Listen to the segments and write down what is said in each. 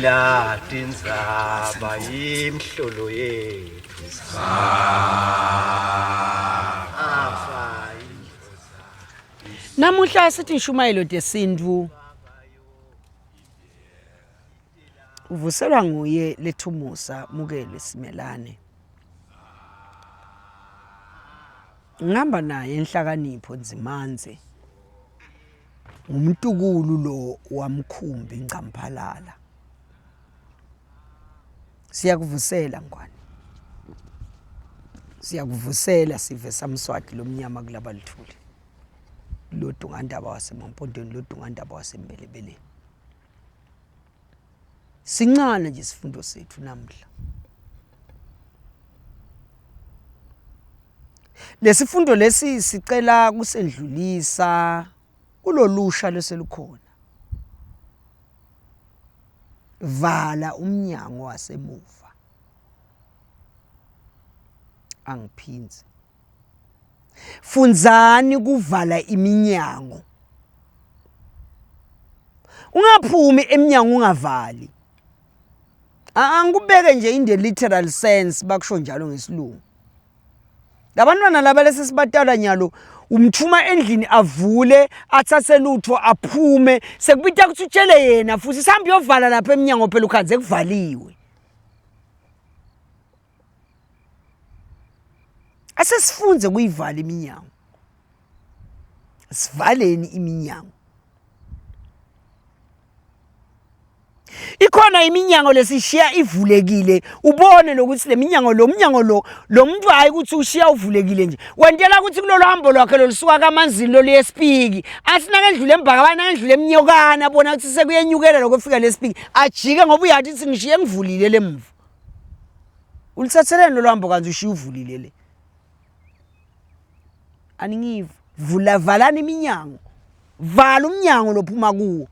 Tila tindzaba yimhlolo yethu. Afa Namuhla sithi inshumayelo tesintu uvuselwa nguye lethumusa mukelwe simelane. Ngihamba naye enhlakanipho Ndzimandze. Ngumtukulu lo waMkhumbi Ngcamphalala. Siyakuvusela Ngwane. Siyakuvusela sive saMswati lomnyama kulaba luthuli. Lodungandaba waseMampondweni, lodungandaba waseMbelebeleni. Sincane nje isifundo sethu namhla. Lesifundo lesi sicela kusendlulisa kulolusha leselukhona. Vala umnyango wasemuva. Angiphindzi. Fundzani kuvala iminyango. Ungaphumi emnyango ungavali. Angikubeke nje in the literal sense bakusho njalo ngesilungu. Labantwana laba lesesibatala nyalo umthuma endlini avule athathe lutho aphume sekubita ukuthi utshele yena futhi sihambe uyovala lapha emnyango phela ukhanze kuvaliwe. Asesifunze kuyivala iminyango. Sivaleni iminyango. Ikhona iminyango lesishiya ivulekile ubone lokuthi le minyango lo mnyango lo lo muntu hayi ukuthi ushiya uvulekile nje wentela ukuthi kulolu hambo lwakhe lolusuka kamanzini lolu yesipiki athi nakendlule embhakabani nakendlule emnyokana abona ukuthi sekuyenyukela lokufika lesipiki ajike ngoba uyathi ukuthi ngishiye ngivulile lemuva ulithatheleni lolu hambo kanti ushiya uvulile le aningiva vula valani iminyango vala umnyango lophuma kuwo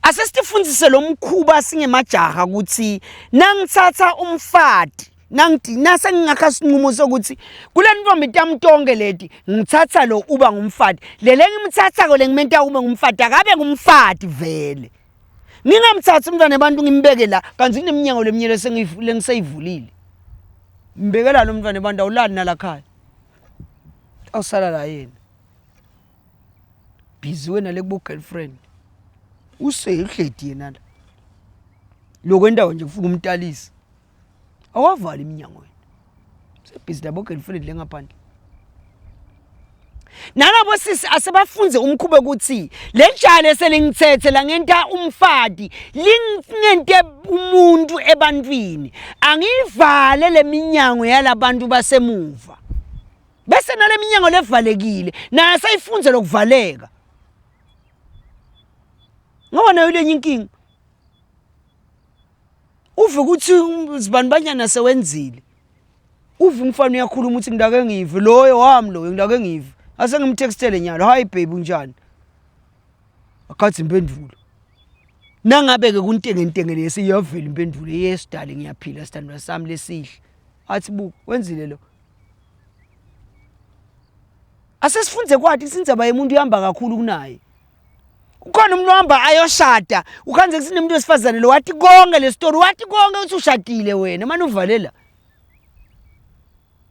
asesitifundise lo mkhuba singemajaha ukuthi nangithatha umfati nangithi nase ngingakha sinqumo sokuthi kule ntombi tami tonke leti ngithatha lo uba ngumfati lele ngimthathako lengimenta ube ngumfati akabe ngumfati vele ngingamthathi umntwana abantu ngimbeke la kanti kuneminyango leminye lengiseyivulile mbekela lo mntwana abantu awulali nalakhaya awusala la yena busy wena le kubo girlfriend usehledi yena la lokwendawo nje kufika umtalisi awavali iminyango wena sebhizi labo girlfriend le ngaphandle nalabo sisi asebafunze umkhuba ukuthi le jale eselingithethe langenta umfati lingente umuntu ebantwini angiyivale leminyango yalabantu basemuva bese nale minyango levalekile naye seyifunze lokuvaleka ngoba nayo lenye inkinga uve ukuthi zibani banyana sewenzile uve umfana uyakhuluma uthi ngidake ngive loyo wami loyo ngidake ngive ase ngimtextele nyalo hayi baby unjani akhathi impendulo nangabe-ke kuntengentenge lesi iyavela impendulo yes dali ngiyaphila sithandwa sami lesihle athi buka wenzile lo asesifunde kwathi isindzaba yemuntu ihamba kakhulu kunaye ukhona umuntu ohamba ayoshada ukhanze kusinemuntu wesifazane lo wathi konke le story wathi konke ukuthi ushadile wena manje uvalela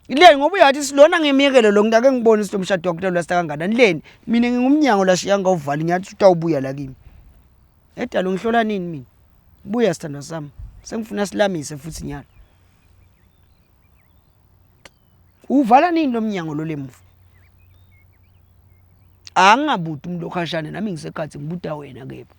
leni ngoba uyathi silona ngimyekele lo ngake ngibone ukuthi lo mshado wakho lasta kangakanani leni mina ngingumnyango la shiya ngawuvali ngiyathi utawubuya la kimi edalo ngihlola nini mina buya sithandwa sami sengifuna silamise futhi nyalo Uvala nini lo mnyango lo lemuva? Angingabuti umuntu okhashane nami ngisekhathi ngibuta wena kepha.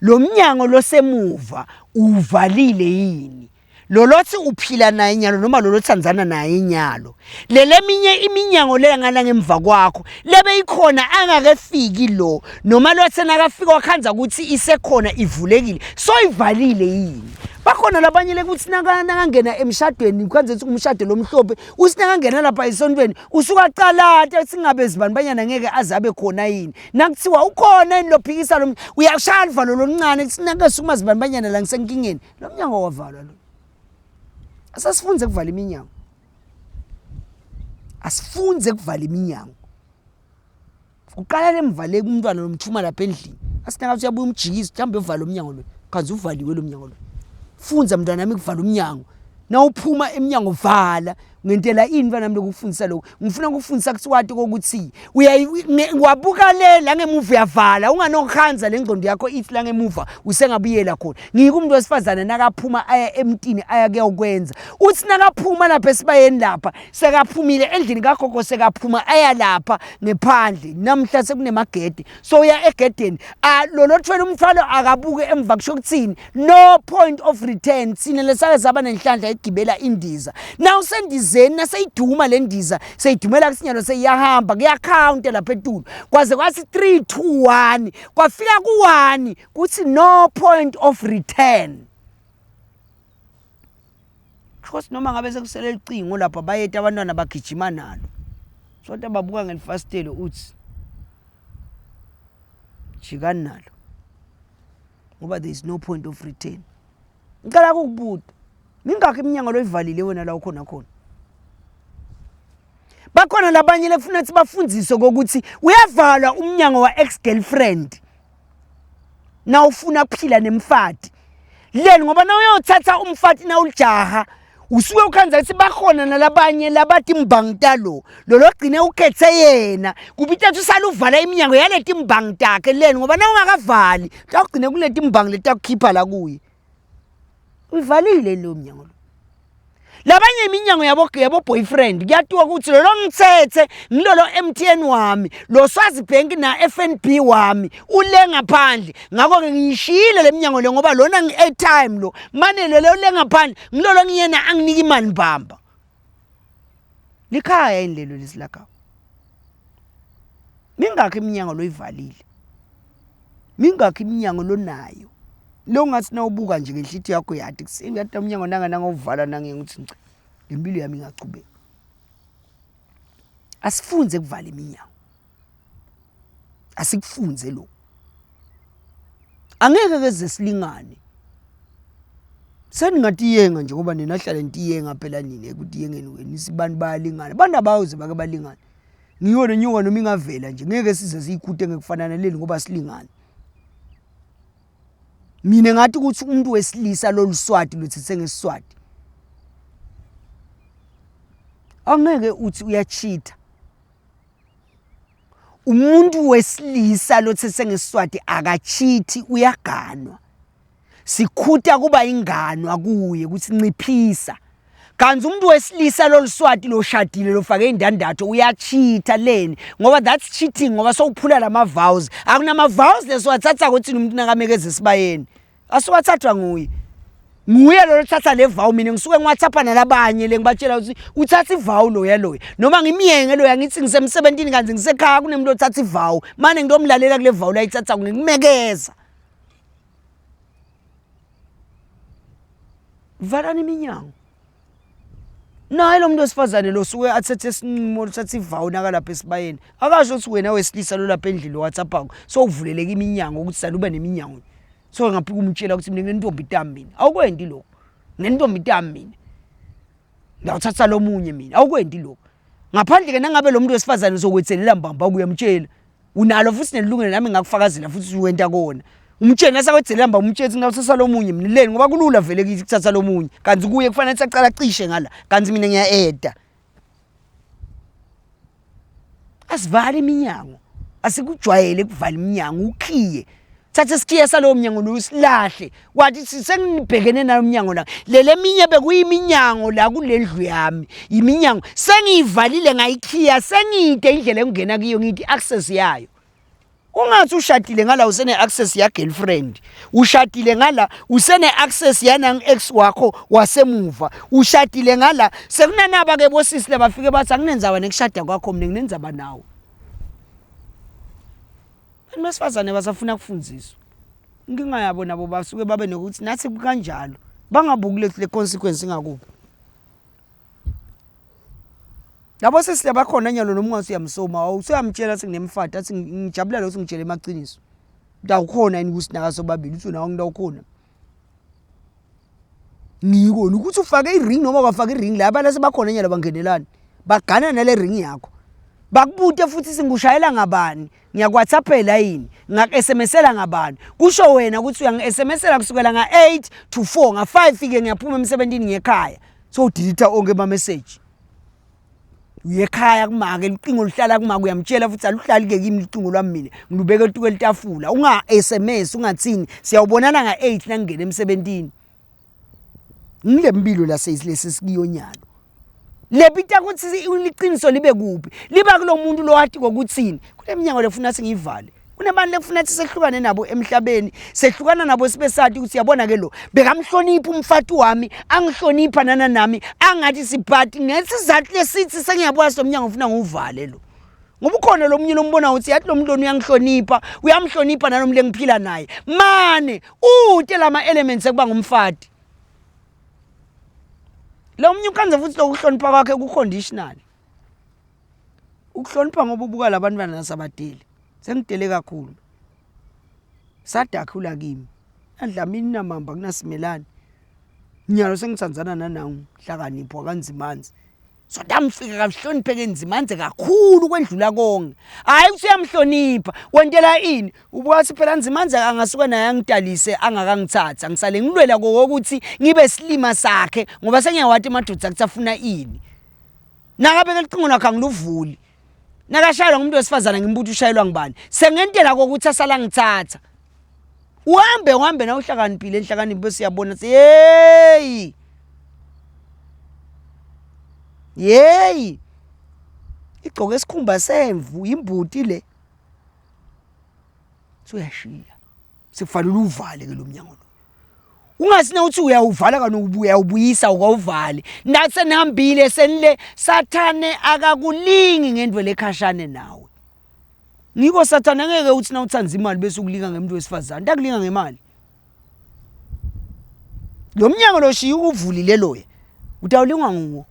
Lo mnyango losemuva uvalile yini? Lolothi uphila naye nyalo noma lolo thandzana naye nyalo. Leleminye iminyango le ngala ngemva kwakho lebe ikhona angakefiki lo noma lothe nakafika wakhanza ukuthi isekhona ivulekile so ivalile yini? Bakhona labanye lekuthi nakangena emshadweni kwanze ukuthi umshado lomhlophe uthi nakangena lapha esontweni usuka acalate singabe zibani banyana ngeke aze abe khona yini nakuthiwa ukhona yini lophikisa lo uyashaya livalo loluncane kuthi nakesukuma zibani banyana la ngisenkingeni lo mnyango wavalwa lo asasifunze kuvala iminyango asifunze kuvala iminyango kuqala lemvaleki umntwana lomthuma lapha endlini. Asinaka uyabuya umjikisi mhlawumbe uvala umnyango lo. Kanti uvaliwe lo mnyango lo. Fundza mntwanami kuvala umnyango. Nawuphuma emnyango vala. Ngentela ini mntwanami lokufundisa lokho? Ngifuna ukufundisa ukuthi wati kokuthi uyawabuka le la ngemuva uyavala unganokuhanza le ngqondo yakho ithi la ngemuva usengabuyela khona. Ngike umuntu wesifazane nakaphuma aya emtini aya kuyokwenza. Uthi nakaphuma lapha esibayeni lapha sekaphumile endlini kagogo sekaphuma aya lapha ngephandle namhla sekunemagede so uya egedeni lolo thwele umthwalo akabuke emva kusho kuthini no point of return thina lesake saba nenhlanhla yokugibela indiza na usendizeni naseyiduma le ndiza seyidumela kusinyalo seyiyahamba kuyakhawunta lapha etulo kwaze kwathi 3 2 1 kwafika ku-1 kuthi no point of return Because noma ngabe sekusele licingo lapha bayeta abantwana bagijima nalo. Sonke babuka ngelifasitelo uthi jikani nalo. Ngoba there is no point of return. Ngicela ukukubuta. Mingakhi iminyango loyivalile wena la ukhona khona? Bakhona labanye lekufuna ukuthi bafundiswe kokuthi uyavalwa umnyango wa ex girlfriend. Nawufuna kuphila nemfati. Leni ngoba nawuyothatha umfati nawulijaha usuke ukhanza ukuthi bakhona nalabanye labathi mbangitalo lolo gcine ukhethe yena kubita ukuthi usaluvala iminyango yaleti mbangi takhe leni ngoba nawungakavali utawugcine kuleti mbangi letakukhipha la kuye uyivalile leyo mnyango lo labanye iminyango yabo yabo boyfriend kuyatiwa ukuthi lolo ngithethe ngilolo MTN wami lo Swazi Bank na FNB wami ule ngaphandle ngakho ke ngiyishiyile leminyango le ngoba lona ngi airtime lo mane lelo le ngaphandle ngilolo ngiyena anginika imali mbamba likhaya yini lelo lesilakhayo mingakhi iminyango loyivalile mingakhi iminyango lonayo lo ngathi nawubuka nje ngenhlithi yakho yadi kusengiyati umnyango nanga nangawuvala nange ngithi nce lempilo yami ingachubeka asifunze kuvala iminyango asikufunze lokho angeke ke zesilingane seningatiyenga nje ngoba nina hlale nitiyenga phela nina ekutiyengeni kwenu isibantu bayalingana abantu abayoze bake balingane ngiyo nenyoka noma ingavela nje ngeke size siyikhute ngekufanana leli ngoba silingane mina ngathi ukuthi umuntu wesilisa loluswati luthithe ngesiswati angeke uthi uyachitha umuntu wesilisa lothese ngesiswati akachithi uyaganwa sikhuta kuba inganwa kuye ukuthi nciphisa kanti umuntu wesilisa loluswati loshadile lofake indandatho uyachitha leni ngoba that's cheating ngoba sowuphula lama vows akunama vows lesiwathatha ukuthi umuntu nakamekeza esibayeni asuwathathwa nguye nguye lo lothatha le vow mina ngisuke ngiwathapha nalabanye le ngibatshela ukuthi uthatha ivow loya loya noma ngimyenge loya ngithi ngisemsebentini kanti ngisekhaya kunemuntu othatha ivow mane ngilomlalela kule vow layithatha ngikumekeza valani iminyango naye lo muntu wesifazane lo suke athethe isinqumo uthatha ivawu nakalapha esibayeni akasho ukuthi wena wesilisa lo lapha endlini lo WhatsApp-ako so uvuleleke iminyango ukuthi sale ube neminyango so ngaphika umtshela ukuthi mina nginentombi tami mina awukwendi lokho nginentombi tami mina ngiyawuthatha lo munye mina awukwendi lokho ngaphandle ke nangabe lo muntu wesifazane uzokwetselela mbamba kuyamtshela unalo futhi nelungelo nami ngakufakazela futhi uwenta kona umtshele nasakwedzela hamba umtshele ukuthi ngawuthatha lo munye mina leni ngoba kulula vele kithi kuthatha lo munye kanti kuye kufanele saqala cishe ngala kanti mina ngiya-eda asivale iminyango asikujwayele kuvala iminyango ukhiye thatha isikhiye salowo mnyango loyo usilahle wathi sengibhekene nayo umnyango la lele minye bekuyiminyango la kule ndlu yami iminyango sengiyivalile ngayikhiya sengide indlela engingena kuyo ngithi access yayo ungathi ushadile ngala usene access ya girlfriend ushadile ngala usene access yanang ex wakho wasemuva ushadile ngala sekunanaba ke bosisi labafike bathi anginenzaba nekushada kwakho mina nginenzaba nawe Abantu besifazane basafuna kufundiswa. Inkinga yabo nabo basuke babe nokuthi nathi kanjalo bangabuki le consequence ingakuphi. Labo sisi labakhona nyalo noma ungathi uyamsoma awusuyamtshela athi nginemfati athi ngijabula lokho ngitshele emaqiniso. Ndawukhona yini kusinaka sobabili uthi nawo ngidawukhona. Ngiko ukuthi ufake i-ring noma kwafaka i-ring la abantu asebakhona nyalo bangenelani. Bagana nale ring yakho. Bakubute futhi singushayela ngabani? Ngiyakuwhatsappela yini? Ngaku-SMSela ngabani? Kusho wena ukuthi uyangi-SMSela kusukela nga-8 to 4, nga-5 ke ngiyaphuma emsebentini ngekhaya. So udelete onke ama message. Uye ekhaya kumake lucingo luhlala kumake uyamtshela futhi aluhlali ke kimi lucingo lwami mina ngilubeka etuke elitafula unga SMS ungathini siyawubonana nga-8 nangingena emsebentini. Ngile mpilo la seyilesi sikuyonyalo. Lebita ukuthi liqiniso libe kuphi? Liba kulomuntu lowati kokuthini? Kuleminyango lefuna singiyivale. Kunebantu lekufuna ukuthi sehlukane nabo emhlabeni, sehlukana nabo sibe sathi ukuthi yabona ke lo bekamhlonipha umfati wami, angihlonipha nana nami, angathi sibhati ngesizathu lesithi sengiyabuya somnyango ufuna ngiwuvale lo. Ngoba ukhona lo munye lombona ukuthi yathi lo muntu lona uyangihlonipha, uyamhlonipha nalomuntu engiphila naye. Mane ute lama elements ekuba ngumfati. Lo munye ukhanze futhi lokuhlonipha kwakhe ku conditional. Ukuhlonipha ngoba ubuka labantwana nasabadeli. Sengidele kakhulu. Sadakhula kimi. Adlamini namamba kunasimelane. Nyalo sengithandzana nanangu hlakanipho kanzimanzi. So damfika kahlonipheke nzimanze kakhulu kwendlula konke. Hayi ukuthi uyamhlonipha. Wentela ini? Ubuka ukuthi phela nzimanze angasuka naye angitalise angakangithatha. Ngisale ngilwela kokuthi ngibe silima sakhe ngoba sengiyawati amadoda akuthi afuna ini. Nakabeka licingo lakhe angiluvuli. Nakashayelwa ngumuntu wesifazane ngimbuthi ushayelwa ngubani. Sengentela kokuthi asala ngithatha. Uhambe uhambe na uhlakaniphile enhlakanipho bese uyabona ukuthi hey. Hey. Igcoke isikhumba semvu imbuti le. Suyashiya. Sekufanele uvale ke lo mnyango lo. Ungasina uthi uyawuvala kani ubuya ubuyisa ukawuvali. Nathi senihambile senile sathane akakulingi ngento lekhashane nawe. Ngiko sathane angeke uthi nawuthanda imali bese ukulinga ngemuntu wesifazane. Ntakulinga ngemali. Lo mnyango lo shiya ukuvulile loya. Utawulingwa nguwo.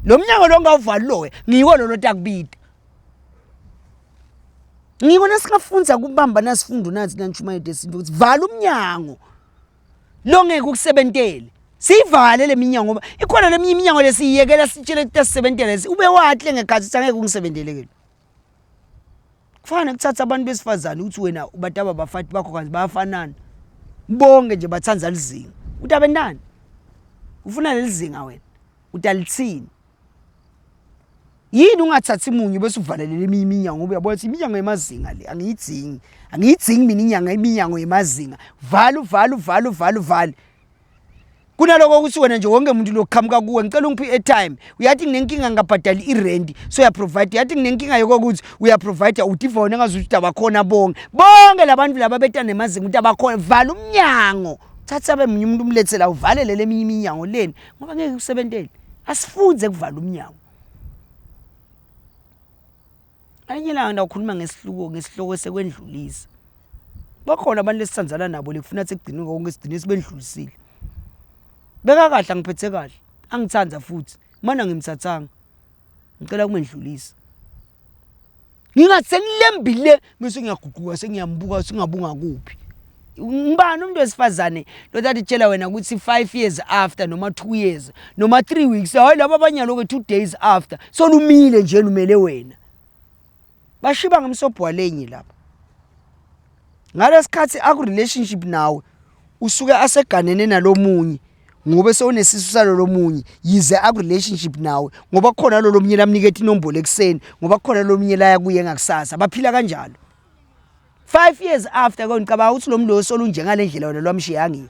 Lo mnyango lo ngawuvali loya ngiko lo lotakubida. Ngibona singafunza kubamba nasifundo nathi nantshumayelo yesintu ukuthi vala umnyango lo ngeke ukusebentele. Siyivale le minyango ngoba ikhona leminye iminyango lesiyiyekela sitshele ukuthi asisebentele ube wahle ngekhathi ukuthi angeke ungisebentele ke. Kufana nekuthatha abantu besifazane ukuthi wena bataba bafati bakho kanti bayafanana. Bonke nje bathanza lizinga. Uthi abentana ufuna lelizinga wena utalithini? Yini ungathathi munye bese uvalelele eminye iminyango ngoba uyabona ukuthi iminyango yemazinga le angiyidzingi. Angiyidzingi mina inyanga iminyango yemazinga. Vala uvala uvala uvala uvala. Kunaloko ukuthi wena nje wonke umuntu lokuqhamuka kuwe ngicela ungiphe i-airtime. Uyathi nginenkinga ngingabhadali i-rent so uyaprovide. Uyathi nginenkinga yokuthi uyaprovide udiva wena engazuthi abakhona bonke. Bonke labantu laba beta nemazinga ukuthi abakhona vala umnyango. Thatha abe munye umuntu umlethela uvalele leminye iminyango leni ngoba ngeke usebentele. Asifunze kuvala umnyango. Elinye ilanga ndawukhuluma ngesihluko ngesihloko sekwendlulisa. Bakhona abantu lesithandzana nabo lekufuna sekugcine konke sigcine sibendlulisile. Beka kahle angiphethe kahle, angithanda futhi. Mana ngimthathanga. Ngicela kumendlulisa. Ngingathi sengilembile bese ngiyaguquka sengiyambuka singabunga kuphi. Ngibani umuntu wesifazane lothatha itshela wena ukuthi 5 years after noma 2 years noma 3 weeks hayi laba abanye lokho 2 days after solumile nje lumele wena. Bashiba ngemsobho walenye lapha. Ngalesikhathi aku relationship nawe usuke aseganene nalomunye ngoba sewunesisu salolo munye yize aku relationship nawe ngoba kukhona lolo munye lamnikethe inombolo ekuseni ngoba kukhona lo munye laya kuye ngakusasa baphila kanjalo 5 years after ke ngicabanga ukuthi lo mlo solunje ngalendlela wena lwamshiya ngiyo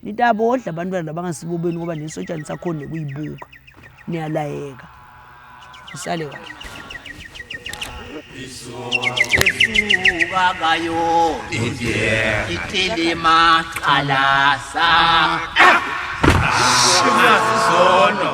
nitabodla abantwana labangasibobeni ngoba nesotshani sakhona nekuyibuka niyalayeka usale kahle Esuka kayo itelema qalasa Sono.